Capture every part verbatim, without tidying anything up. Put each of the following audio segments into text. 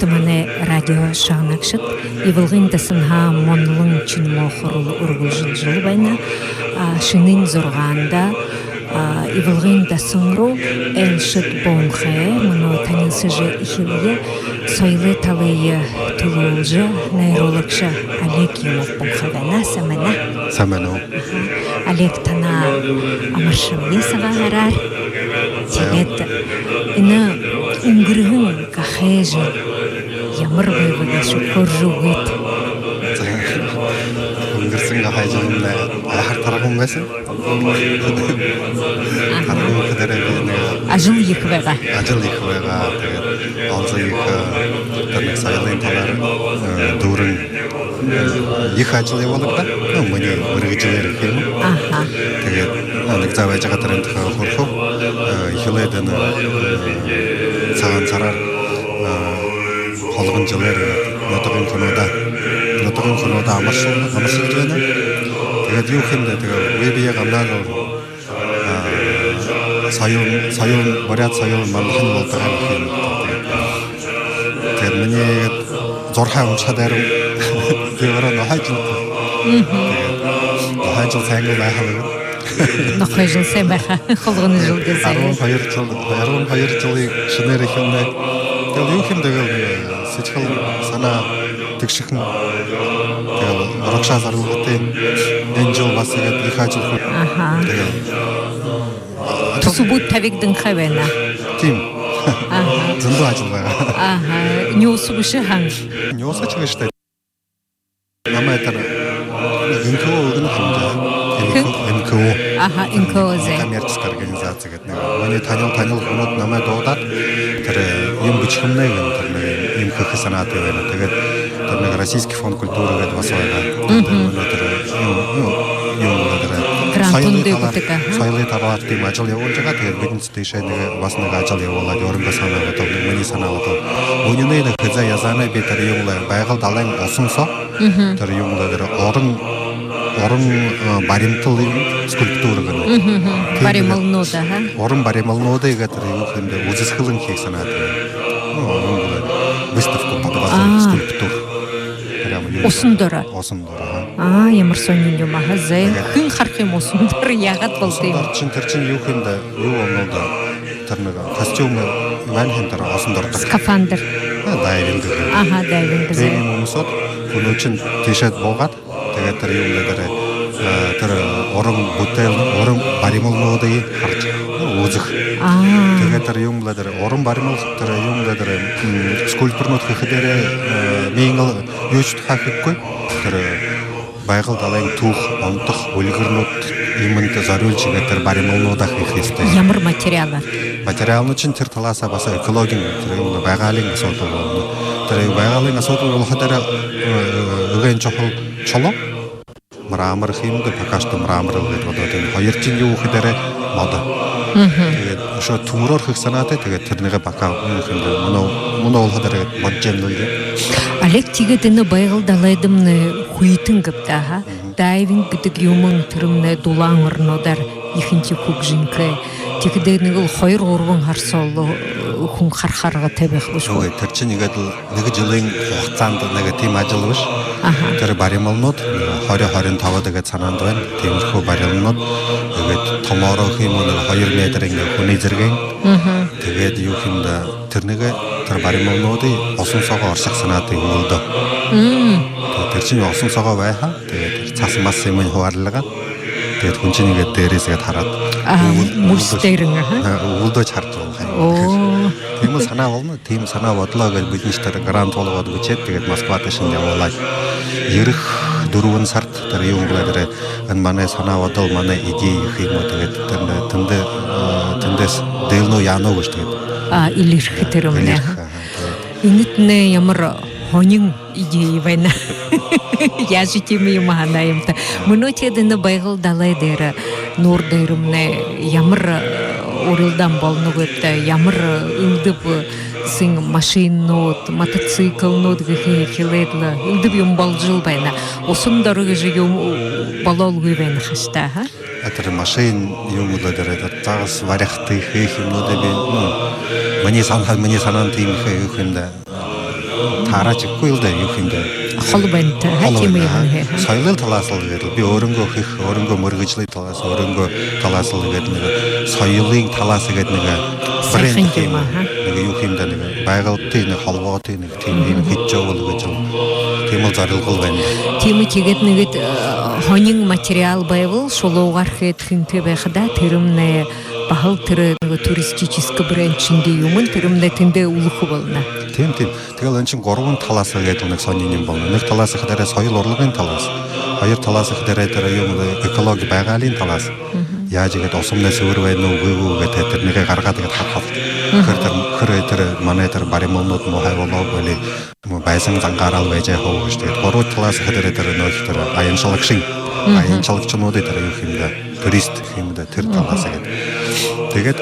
Манай радио шагнагшад, Ивалгын дасанһаа Монлон Чинмохорол үргэлжэлжэл байна. А, шэнын зургаанда, а, Ивалгын дасан руу айлшад буунхай. Мүнөө танилсажа эхилэе. Соёлой талые түлөөлжэ, найруулагша Олег Юмов буунхай байна. Сайн байна. Сайн байна. Аха. Олег, танаа амаршалгы Сагаан һараар. Тиигээд энэ үнгэрһэн гахай жэл ямар байба гээшэб, хөөрэжэ үгыт. Үнгэрһэн гахай жэлнай айхаар тарган байһан. Тарган гэхэдээ би нэгэ ажал ехэ байгаа. Ажал ехэ байгаа. Тиигээд олзо ехэ, э, тэрэ нэгэ соёлой талаар, э, дүүрэн, э, ехэ ажал ябуулагдаа. Ну, минии мэргэжэлээр гэхэ юм. Аха. Тиигээд, э, нэгэ заа байжа байгаа, тэрэн тухай хөөрхөө, э, эхилээд энэ, э, Сагаан һараар, э, холгон жэлээр, э, нютагай хүнүүдээ, нютагай хүнүүдээ амаршал-, амаршалжа байна. Тиигээд юу гэхэ юм даа, тиигээд бэе бэеэ гамнаал, а, соёл, соёл, буряад соёл мандаһан болтогой гэхэ юм. Тиигээд минии гээд зурхай уншаад байрам. Тиигээд өөрөө нохой жэл. Мгм. Тиигээд нохой жэл сайн байха л юм. Нохой жэл сайн байха. Холгоной жэл гээд сайн. Арбан хоёр жэл, арбан хоёр жэлэй шэнээр эхилнэ. Тиигээд юу гэхэ юм даа, тиигээд, э, сэдьхэл санаа тэгшэхэн. Тиигээд урагшаа зорилготой. Энэ жэл баһа иигээд ехэ ажал хэ-. Аха. Тиигээд түсэбүүд табигданхай байна. Тиимэ. Аха. Зөндөө ажал байгаа. Аха. Нюуса бэшэ һэн. Нюуса ч гээшэ даа. Намайе тэрэ НКО үгэнэ һэн даа. Хэн? НКО. Аха, НКО зэ. Некоммерческая организация. Тиигээд нэгэ минии танил, танил хүнүүд намайе дуудаад, тэрэ юумэ бэшэхэмнай гэнэ, тэрэ нэгэ юумэ хэхэ һанаатай байна. Тиигээд тэрэ нэгэ Российский фонд культуры гээд баһа байгаа. Мгм. Тэрэ мүнөө тэрэ юумэ, юумэ, юумэ болоо тэрэ. Грант соёлой үндэ талаар, гэдэг, аха. Соёлой талаар тиимэ ажал ябуулжа байгаа. Тиигээд бидэнэй тиишээ нэгэ баһа нэгэ ажал ябуулаад, өөрынгөө һанаа бодол, минии һанаа бодол. Үнинэй нэгэ хэзээ язаанай би тэрэ юумэ лэ, Байгал далайн уһан соо. Мгм. Тэрэ юумэ лэ, тэрэ орон, орон, э, баримтал юм, скульптура гэнэ. Мгм, мгм. Тиимэ барималнууд, аха. Орон барималнуудые иигээд тэрэ юу гэхэ юм даа, үзэсхэлэн хэхэ һанаатай. Ну, юумэ лэ, выставка под водой, а, скульптур. Прямо юумэ. Уһан доро. Уһан доро, аха. А, ямар һонин юм, аха, зэ. Тиигээд хэн хараха юм уһан доро, яагаад болдог юм? Уһан доро шэнь, тэрэ шэнь юу гэхэ юм даа, юу болоно даа. Тэрэ нэгэ костюм байна һэн, тэрэ уһан доро. Скафандр. А, дайвинг гэнэ. Аха, дайвинг гэнэ. Тиимэ юумэ үмсөөд, хүнүүд шэнь тиишээд буугаад, тиигээд тэрэ юумэ лэ, тэрэ, э, тэрэ орон бүтээл, орон барималнуудые хаража, ну, үзэхэ. А. Тиигээд тэрэ юумэ лэ, тэрэ орон баримал, тэрэ юумэ лэ, тэрэ, м, скульптурнууд хэхэдээ, э, миин лэ юушье тухай хэхэгүй. Тэрэ Байгал далайн түүхэ, онтохо, үльгэрнүүд юумэндэ зорюулжа иигээд тэрэ барималнуудаа хэхэ ёһотой. Ямар материалаар? Материалнууд шэнь тэрэ талаһаа баһа экологиин, тэрэ юумэ, байгаалиин асуудал болоно. Тэрэ байгаалиин асуудал болоходоо, э, эгээн чухал шулуу. Мрамор гэхэ юм даа, пока что мрамор лэ гээд бодоод байна. Хоёрдохинь юу гэхэдээ модо. Мгм. Тиигээд үшөө түмэрөөр хэхэ һанаатай, тиигээд тэрэнээ пока юу гэхэ юм даа, мүнөө, мүнөө болоходоо бодожо байна лэ даа. Олег, тиигээд энэ Байгал далайдамнай хүйтэн гээб даа, аха. Мгм. Дайвинг гэдэг юумэн тэрэмнай дулаан оронуудаар ехэнхи хүгжэнхэй. Тиихэдээ нэгэл хоёр-гурбан һара соолоо, э, хүн хараха аргатай байха бэшэ гү? Үгы, тэрэ шэнь иигээд лэ нэгэ жэлэй хугасаанда нэгэ тиимэ ажал бэшэ. Аха. Тэрэ барималнууд нэгэ хорин, хорин табада гээд һанаанда байна. Тиимэрхүү барималнууд. Иигээд томоороо гэхэ юм гү, нэгэ хоёр метр иигээд хүнэй зэргын. Мгм. Тиигээд юу гэхэ юм даа, тэрэнээ, тэрэ барималнуудые уһан соогоо оршохо һанаатай, үүлдэ. Мм. Тиигээд тэрэ шэнь уһан соогоо байха. Тиигээд саһа-маһа юумыень хубаарилгаад. Тиигээд хүн шэнь иигээд дээрэһээ иигээд хараад. Аа, үбэл-, мүльһэ үбэлдөө дээрэнь, аха. Аа, үбэлдөө шэ хаража болохо юм. Оо. Тиимэ һанаа болоно, тиимэ һанаа бодолоо гээд бидэншье тэрэ грант болгоод бэшээд, тиигээд Москва тээшэнь ябуулаад. Ерэхэ дүрбэн һарада тэрэ юумэ болоо, тэрэ энэ манай һанаа бодол, манай идея гэхэ юм гү, тиигээд тэндэ, тэндэ, э, тэндээс дэлнүү яануу гэжэ тиигээд. Аа, элирхэ тэрэмнай. Элирхэ, аха, тиигээд. Энэтнай ямар һонин идея байна. Яажа тиимэ юумэ һанаа юм та. Мүнөө тиигээд энэ Байгал далай дээрэ, нуур дээрэмнай ямар, э, урилдаан болоно гүб даа, ямар, э, элдэб, э, сэн машинанууд, мотоциклнууд гэхэ, хэлээд лэ, элдэб юумэ болжол байна. Уһан доро гэжэ юумэ болоолгүй байна хаш даа, аха? А тэрэ машина юумэ лэ дээрэ, тэрэ загас барихатай гэхэ юм гү даа, би, ну, минии һана-, минии һанаанда тиимэ гэхэ юм даа. таараачихагүй л даа, юу юм даа. Холо байна та, ха, тиимэ юм, ха. Соёлой талаас лэ гээд лэ, би өөрынгөө хэхэ, өөрынгөө мэргэжэлэй талаас, өөрынгөө талаас лэ гээд нэгэ соёлой талаас гээд нэгэ брэнд юм, ха. Нэгэ юу юм даа, нэгэ байгальтай, нэгэ холбоотой, нэгэ тиимэ юм хэжэ ябуул гэжэ лэ. Тиимэл зорилго лэ байна. Тиимэ, тиигээд нэгэ, э, һонин материал байбал, шулуугаар хээд хэнтэй байха даа, тэрэмнай баһал тэрэ нэгэ туристическэ брэнд шэнги юумэн, тэрэмнай тэндээ үлэхэ болоно. Тиимэ, тиимэ. Тиигээл энэ шэнь гурбан талаас гээд лэ нэгэ һонин юм болоно. Нэгэ талаас гэхэдээрээ соёл урлагай талаас. Хоёр талаас гэхэдээрээ тэрэ юун, экологи, байгаалиин талаас. Яажа гээд усамнай сэбэр байна гү, үгы гү гээд тэрэнээ гаргаад гээд хараха. Хэр тэрэ, хэр тэрэ манай тэрэ барималнууд муухай болоо гү, али муу, байһан зангаараа л байжа ябаха гү гэжэ. Тиигээд гурбан талаас гэхэдээрээ тэрэ нөөхи тэрэ аяншалагшын, аяншалагшануудай тэрэ юу юм даа, турист юм даа, тэрэ талаас гээд. Тиигээд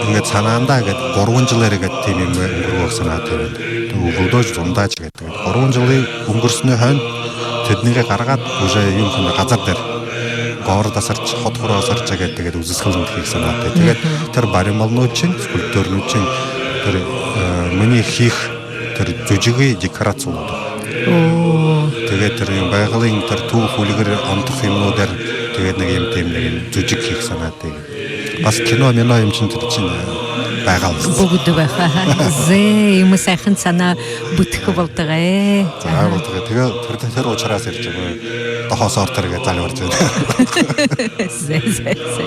иигээд һанаандаа гээд гурбан жэлээр гээд тиимэ юумэ үнгэргэхэ һанаатай байна. Тиигээд үбэлдөөшье, зундаа гээд. Тиигээд гурбан жэлэй үнгэрһэнэй хойно тэдэнээ гаргаад, уже юм хэнэ, газар дээрэ город асаржа, хото хуруу асаржа гээд, тиигээд үзэсхэлэн хэхэ һанаатай. Тиигээд тэрэ барималнуудшни, скульптурнуудшни, тэрэ, э, минии хэхэ тэрэ зүжэгэй декорациюулаад. Оо. Тиигээд тэрэ юм байгаалиин тэрэ түүхэ, үльгэр, онтохо юумэнүүдээр тиигээд нэгэ юм, тиимэ нэгэ юм зүжэг хэхэ һанаатай. Баһа кино-мино юумэшни тэрэшни, э, байгаал. Бүгэдэ байха. Зэ, иимэ һайхан һанаа бүтэхэ болтогой. Зэ, болтогой. Тиигээл тэрэ, тэрэ ушарһаа ерэжэ байгаа. Дохоосоор тэрэ гээд зальбаржа байна. Зэ, зэ, зэ.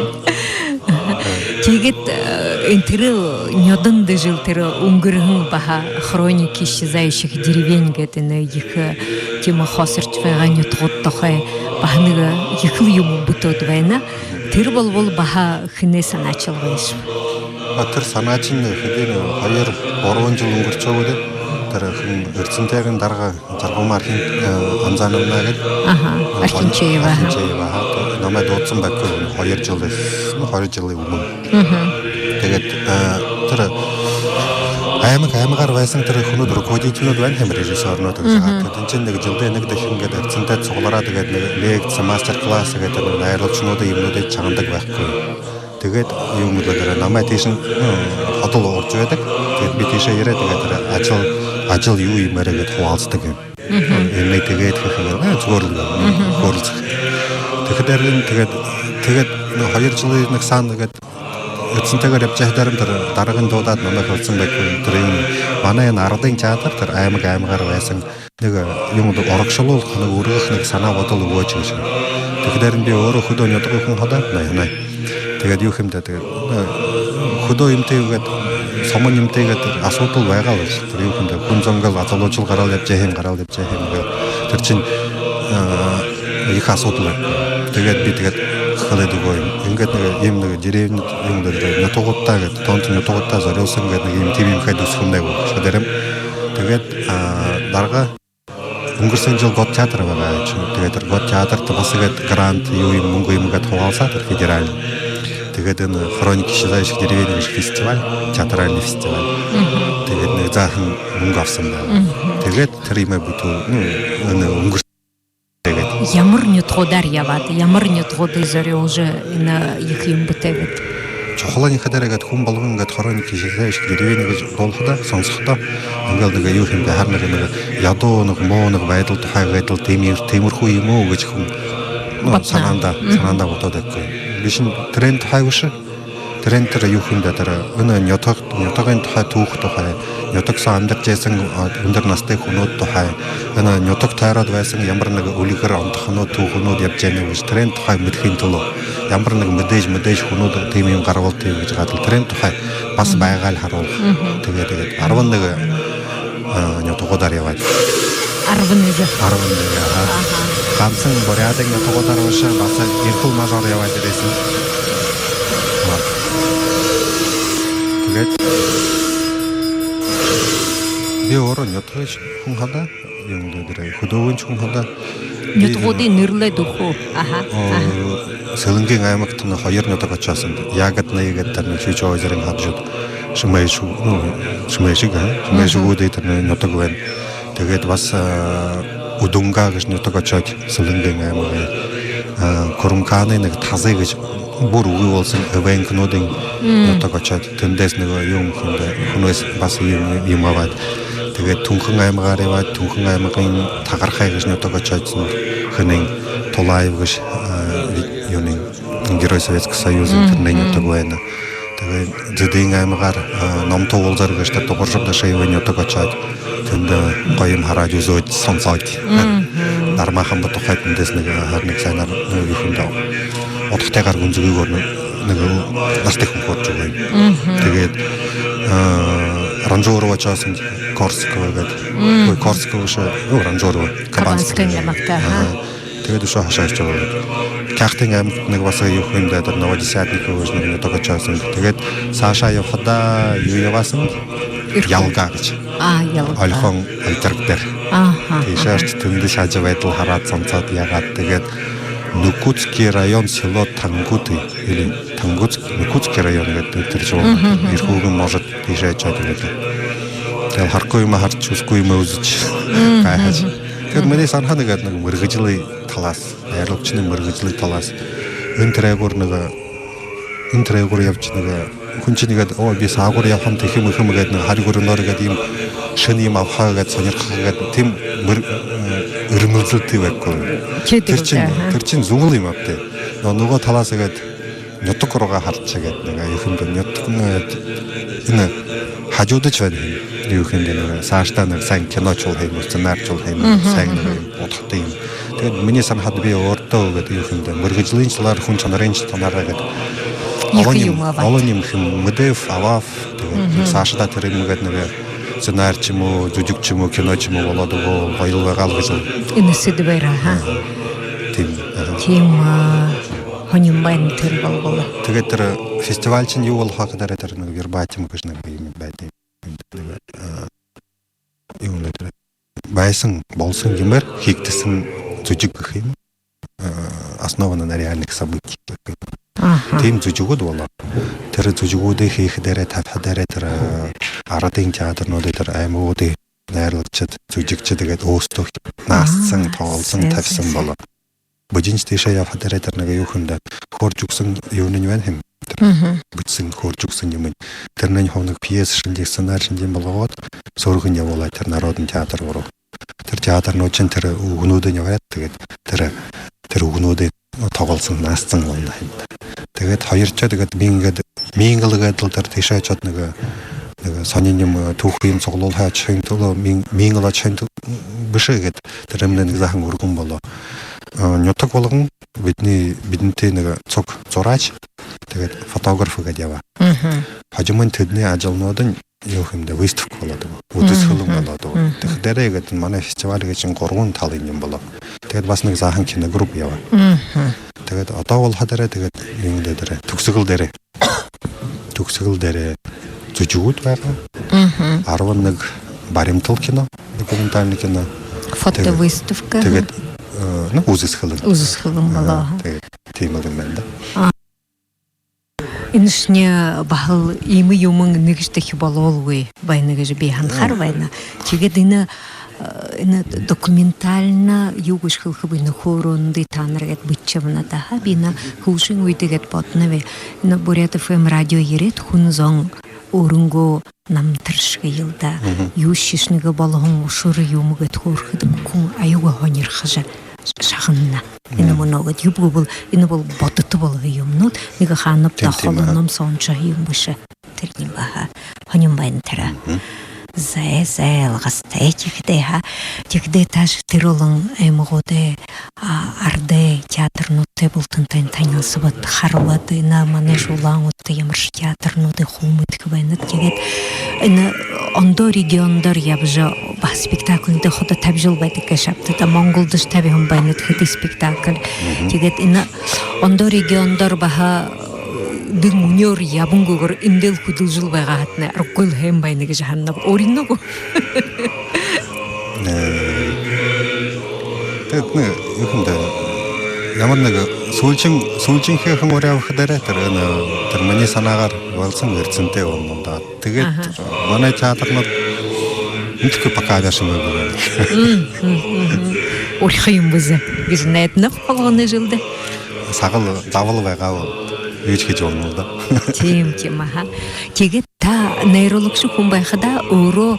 Тиигээд, э, энэ тэрэ нёдондо жэл тэрэ үнгэрһэн баһа «Хроники исчезающих деревень» гээд энэ ехэ, э, тиимэ хосоржо байгаа нютагууд тухай баһа нэгэ ехэл юумэ бүтөөд байна. Тэрэ болбол баһа хэнэй һанаашалга гээшэб? А, тэрэ һанаашань хэдын, хоёр-гурбан жэл үнгэршөөгүй даа. Тэрэ хэн, Эрсэнтэгэй дарга Жаргалма Архин-, э, Анзановна гээд. Аха, э, Архинчеева. Архинчеева, аха. Намайе дуудажа байхагүй, хоёр жэлэй, ну, хоёр жэлэй өмнө. Тиигээд, э, тэрэ аймаг, аймагаар байһан тэрэ хүнүүд, руководительнүүд байна ха юм, режиссёрнууд гэжэ. Тэншни нэгэ жэлдэ нэгэ дахин гээд Эрсэнтэгтэ суглараад, тиигээд нэгэ лекци, мастер-класс гээд, тэрэ найруулагшануудай юумэнүүдые шагнадаг байхагүй. Тиигээд юун гээд лэ тэрэ намайе тиишэнь, ну, ходол ургажа байдаг. Тиигээд би тиишээ ерээд, тиигээд тэрэ ажал, ажал юу юм бэ гээд хубаалсадаг юм. Энээ тиигээд хэхэ гээд, э, зүгөөр лэ хөөрэлдэхэ. Тиихэдээрнь тиигээд, тиигээд, ну, хоёр жэлэй нэгэ һаана тиигээд Эрсэнтэгээр ябажа байхадаарнь тэрэ даргань дуудаад намайе хэлэһэн байхагүй, тэрэ юм, манай энэ арадын театр, тэрэ аймаг, аймагаар байһан, нэгэ юун даа, урагшалуулха, нэгэ үргэхэ нэгэ һанаа бодол үгөөш гэжэ. Тиихэдээрнь би өөрөө хүдөө нютагай хүн хадаа, най, най. Тиигээд юу юм даа, тиигээд, э, хүдөө юумэтэй гээд, сомон юумэтэй гээд асуудал байгаа л гэжэ. Тэрэ юу юм даа, хүн зон гээд залуушуул гараал ябажа һэн, гараал ябажа һэн гээд. Тэрэшни, э, ехэ асуудал байна. Тиигээд би тиигээд хэлээд үгөө юм. Иигээд нэгэ юм, нэгэ деревня юм даа, тэрэ нютагуудта гээд, тоонто нютагуудта зорюулһан гээд нэгэ юм, тиимэ юм хээд үзэхэмнай гү гэжэ. Тэрэ юм. Тиигээд, а, дарга үнгэрһэн жэл Год театр байгаа гээшэ. Тиигээд тэрэ Год театрта баһа гээд грант, юу юм, мүнгэ юм гээд хубаалсаа, тэрэ федеральный. Тиигээд энэ «Хроники исчезающих деревень» гэжэ фестиваль, театральный фестиваль. Тиигээд нэгэ заахан мүнгэ абһан байна. Тиигээд тэрэ юумэ бүтөө, ну, энэ үнгэрһэн. Тиигээд ямар нютагуудаар ябаад, ямар нютагуудые зорюулжа энэ ехэ юм бүтээгээд? Чухалынь хэдэрэ гээд, хүн болгон гээд «Хроники исчезающих деревень» гэжэ дуулахадаа, сонсоходоо, иигээд нэгэ юу юм бэ, харин нэгэ, нэгэ ядуу, нэгэ муу, нэгэ байдал тухай гээд лэ, тиимэ, тиимэрхүү юм гү гэжэ хүн, ну, һанаандаа, һанаандаа бодоод байхагүй. Бишни тэрээн тухай бэшэ. Тэрээн тэрэ юу юм даа, тэрэ энэ нютаг, нютагай тухай, түүхэ тухай, нютаг соо амидаржа байһан, а, үндэр наһатай хүнүүд тухай, энэ нютаг тойроод байһан ямар нэгэ үльгэр, онтохонууд, түүхэнүүд ябажа байна гэжэ, тэрээн тухай мэдэхын түлөө. Ямар нэгэ мэдээжэ, мэдээжэ хүнүүд тиимэ юм гарбалтай гэжэ гараад лэ, тэрээн тухай баһа байгаал харуулха. Тиигээд, тиигээд арбан нэгэ, а, нютагуудаар ябаад. Арбан нэгэ. Арбан нэгэ, аха. Гансал буряадай нютагуудаар бэшэ, баһа Эрхүү можоор ябаад ерээһэн. Тиигээд би өөрөө нютагайшье хүн хадаа, юм даа, тэрэ хүдөөгүйшье хүн хадаа. Нютагуудые нэрлээд үгэхэ гү? Аха. Сэлэнгын аймагтань хоёр нютаг ошоһон. Ягодное гээд тэрэнь Щучье озёрой хажууда. Шэмээшэг, ну, Шэмээшэг, а? Шэмээшэгүүдэй тэрэнь нютаг байна. Тиигээд баһа, а, Удунгаа гэжэ нютаг ошоод, Сэлэнгын аймагай, а, Курумкаанай нэгэ Тазы гэжэ бүри үгы болоһон эвенкнүүдэй нютаг ошоод, тэндээшье нэгэ юм хүндэ, хүнһөө баһа юм, юм абаад. Тиигээд Түнхэн аймагаар ябаад, Түнхэн аймагай Тагархай гэжэ нютаг ошоодшни, хэнэй, Тулаев гэжэ, э, юунэй, Герой Советского Союза, тэрэнэй нютаг байна. Тиигээд Зэдын аймагаар, э, Номто Уулзар гэжэ тэрэ Дугаржаб Дашиевай нютаг ошоод, тэндэ гоё юумэ хараад, үзөөд, соносоод. Дармахан Батухай тэндээс нэгэ, э, харин нэгэ һайнаар, э, юухэн даа, удхатайгаар гүнзэгыгөөр нэгэ, нэгэ наһатай хүн хөөрэжэ үгөө. Тиигээд, э, Ранжурово ошоһон, Корсаково гээд. Ой, Корсаково бэшэ, ой, Ранжурово, Кабанскын аймагта, аха. Тиигээд үшөө хашаашье болоод. Хяагтын аймагта нэгэ баһа юухэн даа, тэрэ Новодесятниково гэжэ нэгэ нютаг ошоһон. Тиигээд саашаа ябахадаа юу ябаһан? Ялга гэжэ. А, Ялга. Ольхон, Ольтирог дээрэ. Аха, тиишээ ошоод, тэндэшье ажабайдал хараад, соносоод, яагаад, тиигээд Нукутский район, село Тангуты, или Тангутск, Нукутский район гээд, тэрэ жоо. Эрхүүгэй можодо тиишээ ошоод, тиигээд. Тиигээл харахагүй юумэ хаража, үзэхэгүй юумэ үзэжэ, гайхажа. Тиигээд минии һанаһан, тиигээд нэгэ мэргэжэлэй талаһаа, найруулагшын мэргэжэлэй талаһаа. Энэ тэрээгүүр нэгэ, энэ тэрээгүүр ябажа, нэгэ хүншни иигээд, оо, би саагуур ябахам, тиихэ юм, иихэ юм гээд, нэгэ хари гүрэнөөр иигээд, иимэ шэнэ юумэ абаха гээд, һонирхохо гээд, тиимэ мэр-, э, эрмэлзэлтэй байхагүй. Тиигээд тэрэ шэнь, аха, тэрэ шэнь зүб лэ юм ааб даа. Но нүгөө талаһаа иигээд нютаг руугаа хаража гээд, нэгэ юухэн бэ, нютаг, э, энэ хажуудашье байна юм. Юухэн бэ, нэгэ саашадаа нэгэ һайн киношье болоо һэм, сценарьшье болоо һэм, һайн нэгэ юм удхатай юм. Тиигээд минии һанахада, би өөртөө гээд, юухэн бэ, мэргэжэлэй талаар, хүн шанарай талаараа гээд, олон юумэ, олон юумэ хэм, мэдээб, абааб. Тиигээд саашадаа тэрэ юумэ гээд, нэгэ сценарьшье юм гү, зүжэгшье юм гү, киношье юм гү болоод үгөө, гоёл байгаал гэжэ. Энэ сэдэбээр, аха. Тиимэ, аха. Тиимэ, а, һонин байна тэрэ болбол. Тиигээд тэрэ фестивальшни юу болохо гэхэдэ, тэрэ нэгэ вербатим гэжэ нэгэ юумэ байдаг. Нэгэ, а, юунэй тэрэ, байһан, болоһон юумээр хэгдэһэн зүжэг гэхэ юм. Э, основана на реальных событиях гэхэ юм. Аха. Тиимэ зүжэгүүд болоо. Тэрэ зүжэгүүдые хэхэдээрээ, табихадаараа тэрэ, э, арадай театрнуудай, тэрэ аймагуудай найруулагшад, зүжэгшэд иигээд өөһэдөө наадаһан, а, тоглоһон, зэ, табиһан, зэ, зэ, болоо. Бидэншье тиишээ ябахадаараа, тэрэ нэгэ юухэн даа, хөөрэжэ үгэһэн юунынь байна һэм. Тэрэ, мгм, бидэһэн, хөөрэжэ үгэһэн юумынь. Тэрэнэйнь хуу нэгэ пьесэ шэнги, сценарь шэнги болгоод, һөөргэнь ябуулаад, тэрэ Народный театр руу. Тэрэ театрнуудшни тэрэ үгэнүүдыень абаад, тиигээд тэрэ, тэрэ үгэнүүдые тоглоһон, наадаһан болоно һэм. Тиигээд хоёрдохёо, тиигээд би иигээд Мингал гээд лэ тэрэ тиишээ ошоод, нэгэ, нэгэ һонин юумэ, э, түүхэ юумэ суглуулхаяа ошохын түлөө, Мин-, Мингал ошохын түл-, бэшэ гээд, тэрэмнай нэгэ заахан үргэн болоо. Э, нютаг болгон бидэнэй, бидэнтэй нэгэ цог зурааш, тиигээд фотограф гээд ябаа. Мгм. Хожомынь тэдэнэй ажалнуудынь юухэн даа, выставка болоод үгөө, үзэсхэлэн, мгм, болоод үгөө. Мгм. Тиихэдээрээ иигээд манай фестиваль гээшэнь гурбан талын юумэ болоо. Тиигээд баһа нэгэ заахан киногруппа ябаа. Мгм. Тиигээд одоо болоходоороо, тиигээд юун дээрэ, түгсэгэл дээрэ. Түгсэгэл дээрэ зүжэгүүд байгаа. Мгм. Арбан нэгэ баримтал кино, документальный кино. Фотовыставка. Тиигээд, тиигээд, э, ну, үзэсхэлэн. Үзэсхэлэн болоо. Аха, тиигээд тиимэл юм байна даа. А. Энэшни баһал иимэ юумэн нэгэшье дахин болоолгүй байна гэжэ би һанахаар, мгм, байна. Тиигээд энэ, э, энэ документальна юу гэжэ хэлэхэб, энэ хөөрөөндэ таанар гээд бэшэжэ абана даа. Ха, би энэ һүүлшын үедэ гээд бодоноб. Энэ Буряад ФМ радио ерээд, хүн зон өөрынгөө намтар шэгэл даа. Мгм. Юушье нэгэ болоһон ушар юумэ гээд хөөрэхэдэ, хүн аягүй һонирхожо шагнана. Энэ, мм, мүнөө гээд юуб гэбэл, энэ бол бодото болоһон юумэнүүд. Нэгэ хаанаб даа, тиимэ, тиимэ, холо, аха, ном соонь шахуу юм бэшэ. Тэрэнь баһа һонин байна тэрэ. Мгм. Зай, зай, алгастай. Тиихэдээ, ха, тиихэдээ таашье тэрэ олон аймагуудай, а, арадай театрнуудтай бултантайнь танилсабад, харабад, энэ манай Улаан-Үдэдэ ямаршье театрнуудые хуу мэдэхэ байнат. Тиигээд энэ ондоо региондоор ябажа, баһа спектакльнуудые ходо табижал байдаг гээшэ аабза даа. Монголдошье табиһан байнат хэды спектакль. Мгм. Тиигээд энэ ондоо региондоор баһа дэн үнеэр ябангүйгөөр эндэл хүдэлжэл байгаа һаатнай, аргагүй һайн байна гэжэ һананаб. Өөрынгөө. Э, тиигээд, ну, юухэн даа, ямар нэгэ һүүлшын, һүүлшынхиеэ хэн уряа гэхэдээрээ, тэрэ, ну, тэрэ минии һанаагаар болоһон эрдэнтэй болоно даа. Тиигээд, аха, манай театрнууд нютагай пока абяашан байгаа. Мм, мм, мм. Уряха юм бэзэ гэжэ найданаб холгоной жэлдэ. Сагал, забал байгаа бол юушье хэжэ болоно даа. Тиимэ, тиимэ, аха. Тиигээд та найруулагша хүн байхадаа, өөрөө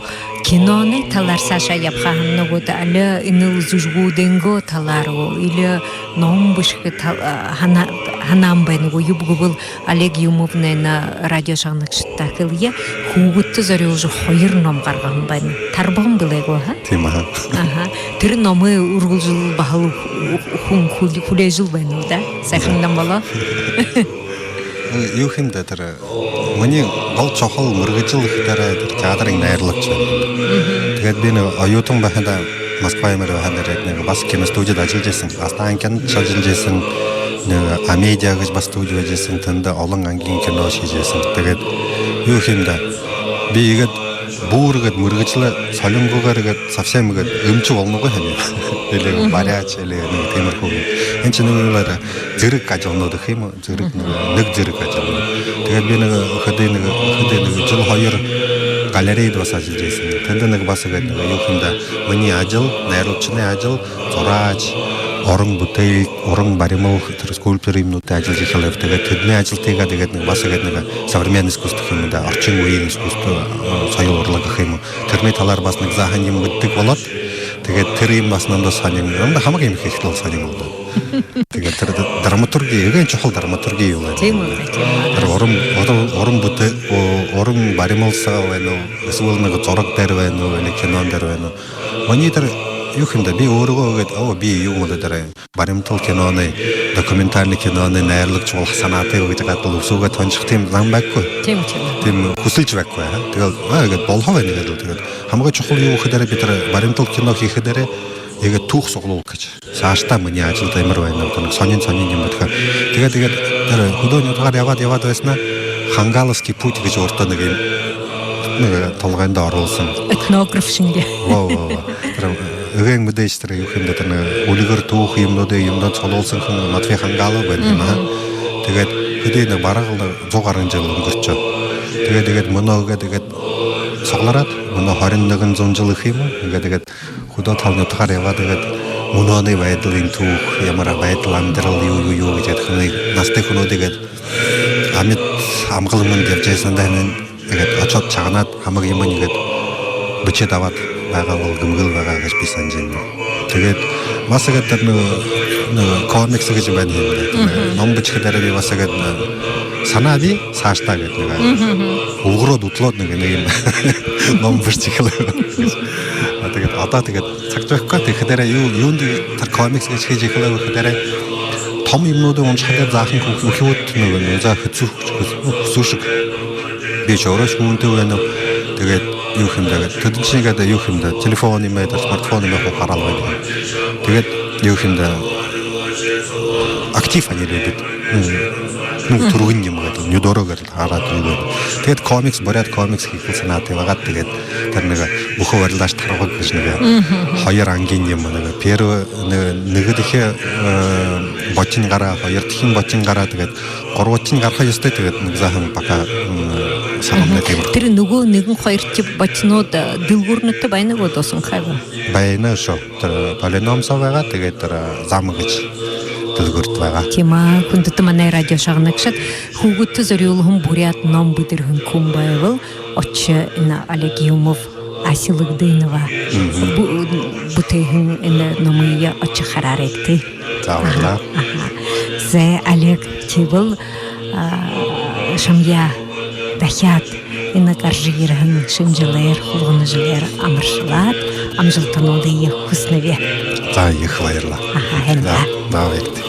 Киноной талаар саашаа ябаха һаань, нүгөө, али энэл зүжэгүүдэйнгөө талаар гү, или ном бэшэхэ тал-, а, һана-, һанаан байна гү, юуб гэбэл Олег Юмов нэ-, радио шагнагшадта хэлэе, хүүгэдтэ зорюулжа хоёр ном гаргаһан байна. Тарбаган бэлэй гү, аха? Тиимэ, аха. Аха. Тэрэ номой үргэлжэл баһал хүн хүл-, хүлеэжэл байна гү даа? Сайхан ном болоо. Юу гэхэ юм даа, тэрэ минии гол чухал мэргэжэл гэхэдээрээ тэрэ театрай найруулагша байна. Мгм. Тиигээд би нэгэ оюутан байхадаа Москва юм байхадаа нэгэ баһа киностудида ажаллажа байһан. Останкиндо ажаллажа байһан, нэгэ Амедиа гэжэ баһа студи байжа байһан. Тэндэ олон ангиин кино хэжэ байһан. Тиигээд юу гэхэ юм даа, би иигээд бүри иигээд мэргэжэлээ солингүйгөөр иигээд совсем иигээд эмшэ болоногүй һэн юм. Или баряаша, или нэгэ тиимэрхүү. Энэшни юугээр зэрэг ажалнууд гэхэ юм гү, зэрэг нэгэ, нэгэ зэрэг ажалнууд. Тиигээд би нэгэ хэды, нэгэ хэды, нэгэ жэл хоёр галерейдэ баһа ажаллажа байһан. Тэндэ нэгэ баһа иигээд нэгэ юу гэхэ юм даа, минии ажал, найруулагшын ажал, зурааша, уран бүтээл, уран баримал, тэрэ скульптор юумэнүүдтэй ажаллажа эхилээб. Тиигээд тэдэнэй ажал тиигээд, тиигээд нэгэ баһа иигээд нэгэ современное искусство гэхэ юм даа, орчин үеын искусство, э, соёл, урлаг гэхэ юм гү. Тэрэнэй талаар баһа нэгэ заахан юумэ мэдэдэг болоод, тиигээд тэрэ юумэ баһа намда һонин, намда хамаг юумэ хэхэдэ һонин болоо. Тиигээд тэрэ д-, драматурги, эгээн чухал драматурги юу байна. Тиимэ, тиимэ. Тэрэ уран, уран, уран бүтэ-, у-, уран баримал соо байна гү, эсвэл нэгэ зураг дээрэ байна гү, или кинон дээрэ байна гү. Минии тэрэ юу гэхэ юм даа, би өөрыгөө иигээд, оо, би юун болоод, тэрэ баримтал киноной, документальна киноной найруулагша болохо һанаатайб гэжэ гадал үсөөгээ тоншохо тиимэ зан байхагүй. Тиимэ, тиимэ. Тиимэ хүсэлшье байхагүй, аха. Тиигээд, а, иигээд болоһон байна иигээд лэ. Тиигээд һамгай чухал юу гэхэдээрээ, би тэрэ баримтал кино хэхэдээрээ иигээд түүхэ суглуулха гэжэ. Саашадаа минии ажал ямар байнаб, тэрэ нэгэ һонин, һонин юумэ бэдхэ. Тиигээд, тиигээд тэрэ хүдөө нютагаар ябаад, ябаад байһанаа «Хангаловский путь» гэжэ өөртөө нэгэ юумэ, нэгэ толгойдо оруулһан. Этнограф шэнги. Во, во, во. Тэрэ эгээн мэдээжэ тэрэ юу гэхэ юм даа, тэрэ нэгэ үльгэр түүхэ юумэнүүдые, юумэнүүдые суглуулһан хүн Матвей Хангалов байна юм, аха. Мгм. Тиигээд хэды нэгэ бараг лэ нэгэ зуу гаран жэл үнгэршөө. Тиигээд, тиигээд мүнөө иигээд, иигээд суглараад, мүнөө хорин нэгэн зуун жэл гэхэ юм гү. Иигээд, иигээд хүдөө тала нютагаар ябаад, иигээд мүнөөнэй байдал, энэ түүхэ, ямар байдал, амидарал, юу, юу, юу гэжэ ядахань, наһатай хүнүүд иигээд амит амгалан мэндэ ябажа байһандаа, иигээд ошоод шагнаад, хамаг юумэ иигээд бэшээд абаад байгаа бол гэмгүй байгаа гэжэ би һанажа байна. Тиигээд баһа иигээд тэрэ нэгэ, нэгэ комикс гэжэ байна юм даа. Тэрэ ном бэшэхэдээрээ би баһа иигээд, э, һанаа би саашадаа иигээд нэгэ үлгэрөөд, үтэлөөд нэгэ, нэгэ юумэ ном бэшэжэ эхилээб. А, тиигээд одоо тиигээд сагта байхагүй, тиихэдээрээ юу, юундэ тэрэ комикс гэжэ хэжэ эхилээб гэхэдээрээ, том юумэнүүдые уншахадаа заахан хү-, хүхюуд нэгэ, нэгэ заа хэсүү, хэсүү, ну, хэсүүшэг. Би шороош хүнтэй байнаб. Тиигээд юу гэхэ юм даа, тиигээд тэдэшни иигээд юу гэхэ юм даа, телефон юумэ, тэрэ смартфон юумэ хуу хараал байна. Тиигээд юу гэхэ юм даа, актив они любят. Ну, ну, түргэн юумэ иигээд, нюдөөрөө иигээд хараад юу байна. Тиигээд комикс, буряад комикс хэхэ һанаатай байгаад, тиигээд тэрэ нэгэ «Бүхэ барилдааш тарбаг» гэжэ нэгэ хоёр ангиин юумэ, нэгэ первый, нэгэ, нэгэдэхи, э, ботинь гараа, хоёрдохинь ботинь гараа, тиигээд гурбадахинь гараха ёһотой, тиигээд нэгэ заахан пока, м, һанамнай тиимэрхүү. Тэрэ нүгөө нэгэн, хоёрдохи ботинууд, э, дэлгүүрнүүдтэ байна гү, досонхой гү? Байна шүү. Тэрэ Полином соо байгаа, тиигээд тэрэ, э, «Зам» гэжэ дэлгүүртэ байгаа. Тиимэ, хүндэтэ манай радио шагнагшад, хүүгэдтэ зорюулһан буряад ном бэдэрһэн хүн байбал, ошожо энэ Олег Юмов, Ася Лыгдынова бү-, бүтээһэн энэ номые ошожо хараарайгты. За, баярлаа. Аха, аха. Зэ, Олег, тиибэл, а, шамьяа дахяад энэ гаража ерэһэн шэнэ жэлээр, хулгана жэлээр амаршалаад, амжалтануудые хүсэнэб. За, ехэ баярлаа. Аха, һайн даа. За, баяртай.